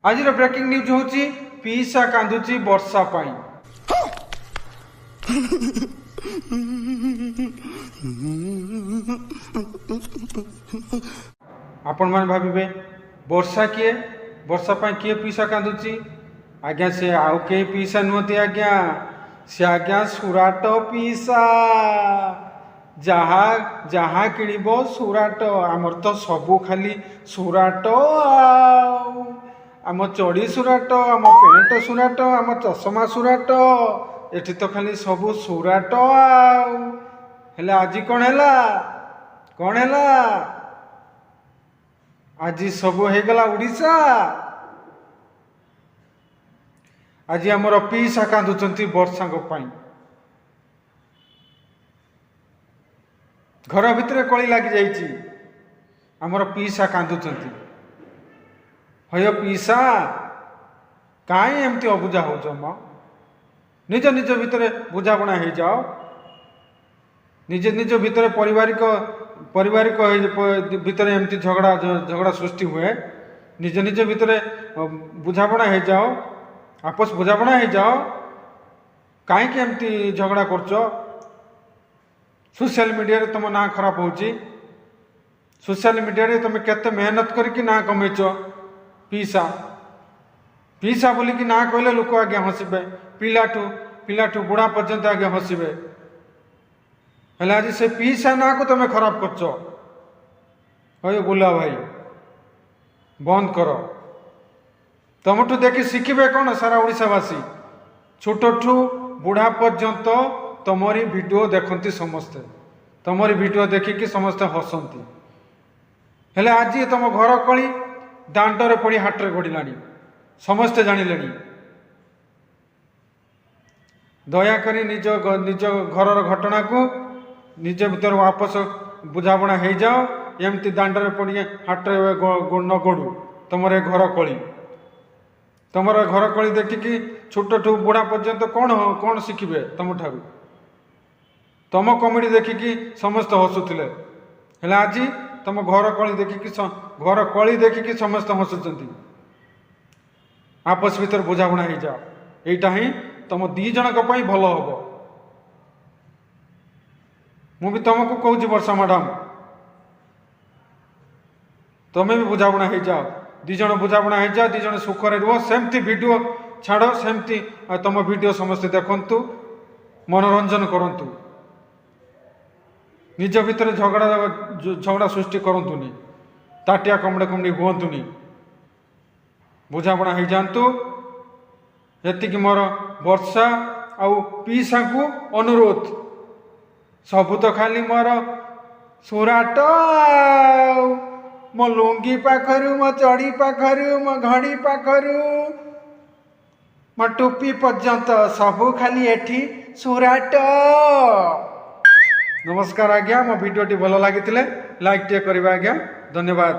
ଆଜିର breaking news ହେଉଛି, ପିଇସା କାନ୍ଦୁଛି ବର୍ଷା ପାଇଁ। ଆପଣମାନେ ଭାବିବେ, ବର୍ଷା କିଏ? ବର୍ଷା ପାଇଁ କିଏ ପିଇସା କାନ୍ଦୁଛି? ଆଜ୍ଞା, ସେ ଆଉ କେହି ପିଇସା ନୁହନ୍ତି ଆଜ୍ଞା, ସେ ଆଜ୍ଞା ସୁରାଟ ପିଇସା। ଯାହା ଯାହା କିଣିବ ସୁରାଟ। ଆମର ତ ସବୁ ଖାଲି ସୁରାଟ। ଆଉ ଆମ ଚଡ଼ି ସୁରାଟ, ଆମ ପ୍ୟାଣ୍ଟ ସୁରାଟ, ଆମ ଚଷମା ସୁରାଟ। ଏଠି ତ ଖାଲି ସବୁ ସୁରାଟ। ଆଉ ହେଲେ ଆଜି କ'ଣ ହେଲା? କ'ଣ ହେଲା ଆଜି? ସବୁ ହେଇଗଲା ଓଡ଼ିଶା। ଆଜି ଆମର ପିଇସା କାନ୍ଦୁଛନ୍ତି ବର୍ଷାଙ୍କ ପାଇଁ। ଘର ଭିତରେ କଳି ଲାଗିଯାଇଛି, ଆମର ପିଇସା କାନ୍ଦୁଛନ୍ତି। ହୟ ପିଇସା, କାହିଁ ଏମିତି ଅବୁଝା ହେଉଛ ମ? ନିଜ ନିଜ ଭିତରେ ବୁଝାମଣା ହେଇଯାଅ। ନିଜ ନିଜ ଭିତରେ ପାରିବାରିକ ଭିତରେ ଏମିତି ଝଗଡ଼ା ଝଗଡ଼ା ସୃଷ୍ଟି ହୁଏ। ନିଜ ନିଜ ଭିତରେ ବୁଝାମଣା ହେଇଯାଅ, ଆପୋସ ବୁଝାମଣା ହେଇଯାଅ। କାହିଁକି ଏମିତି ଝଗଡ଼ା କରୁଛ? ସୋସିଆଲ ମିଡ଼ିଆରେ ତୁମ ନାଁ ଖରାପ ହେଉଛି। ସୋସିଆଲ ମିଡ଼ିଆରେ ତୁମେ କେତେ ମେହନତ କରିକି ନାଁ କମେଇଛ। ପିଇସା ପିଇସା ବୋଲିକି ନାଁ କହିଲେ ଲୋକ ଆଜ୍ଞା ହସିବେ। ପିଲାଠୁ ବୁଢ଼ା ପର୍ଯ୍ୟନ୍ତ ଆଜ୍ଞା ହସିବେ। ହେଲେ ଆଜି ସେ ପିଇସା ନାଁକୁ ତୁମେ ଖରାପ କରୁଛ। ହଇ ଗୁଲା ଭାଇ, ବନ୍ଦ କର। ତମଠୁ ଦେଖି ଶିଖିବେ କ'ଣ ସାରା ଓଡ଼ିଶାବାସୀ? ଛୋଟଠୁ ବୁଢ଼ା ପର୍ଯ୍ୟନ୍ତ ତମରି ଭିଡ଼ିଓ ଦେଖନ୍ତି ସମସ୍ତେ। ତମରି ଭିଡ଼ିଓ ଦେଖିକି ସମସ୍ତେ ହସନ୍ତି। ହେଲେ ଆଜି ତମ ଘର କଳି ଦାଣ୍ଡରେ ପଡ଼ି ହାଟରେ ଗଡ଼ିଲାଣି, ସମସ୍ତେ ଜାଣିଲେଣି। ଦୟାକରି ନିଜ ନିଜ ଘରର ଘଟଣାକୁ ନିଜ ଭିତରେ ଆପସ ବୁଝାମଣା ହେଇଯାଅ। ଏମିତି ଦାଣ୍ଡରେ ପଡ଼ି ହାଟରେ ନ ଗଡ଼ୁ ତମର ଏ ଘର କଳି। ତମର ଘର କଳି ଦେଖିକି ଛୋଟଠୁ ବୁଢ଼ା ପର୍ଯ୍ୟନ୍ତ କ'ଣ କ'ଣ ଶିଖିବେ ତମଠାରୁ? ତମ କମେଡ଼ି ଦେଖିକି ସମସ୍ତେ ହସୁଥିଲେ, ହେଲେ ଆଜି ତମ ଘର କଳି ଦେଖିକି ସମସ୍ତେ ହସୁଛନ୍ତି। ଆପସ ଭିତରେ ବୁଝାମଣା ହେଇଯାଅ। ଏଇଟା ହିଁ ତମ ଦି ଜଣଙ୍କ ପାଇଁ ଭଲ ହବ। ମୁଁ ବି ତମକୁ କହୁଛି ବର୍ଷା ମ୍ୟାଡ଼ାମ, ତମେ ବି ବୁଝାମଣା ହେଇଯାଅ। ଦି ଜଣ ବୁଝାମଣା ହେଇଯାଅ, ଦି ଜଣ ସୁଖରେ ରୁହ। ସେମିତି ଭିଡ଼ିଓ ଛାଡ଼, ସେମିତି ତମ ଭିଡ଼ିଓ ସମସ୍ତେ ଦେଖନ୍ତୁ, ମନୋରଞ୍ଜନ କରନ୍ତୁ। ନିଜ ଭିତରେ ଝଗଡ଼ା ଝଗଡ଼ା ସୃଷ୍ଟି କରନ୍ତୁନି, ତାଟିଆ କମଡ଼ା କମଡ଼ି ହୁଅନ୍ତୁନି, ବୁଝାମଣା ହେଇଯାଆନ୍ତୁ। ଏତିକି ମୋର ବର୍ଷା ଆଉ ପିଇସାଙ୍କୁ ଅନୁରୋଧ। ସବୁ ତ ଖାଲି ମୋର ସୁରାଟ। ଆଉ ମୋ ଲୁଙ୍ଗି ପାଖରୁ, ମୋ ଚଡ଼ି ପାଖରୁ, ମୋ ଘଡ଼ି ପାଖରୁ, ମୋ ଟୋପି ପର୍ଯ୍ୟନ୍ତ ସବୁ ଖାଲି ଏଠି ସୁରାଟ। ନମସ୍କାର ଆଜ୍ଞା। ମୋ ଭିଡ଼ିଓଟି ଭଲ ଲାଗିଥିଲେ ଲାଇକ୍ ଟିକେ କରିବେ ଆଜ୍ଞା। ଧନ୍ୟବାଦ।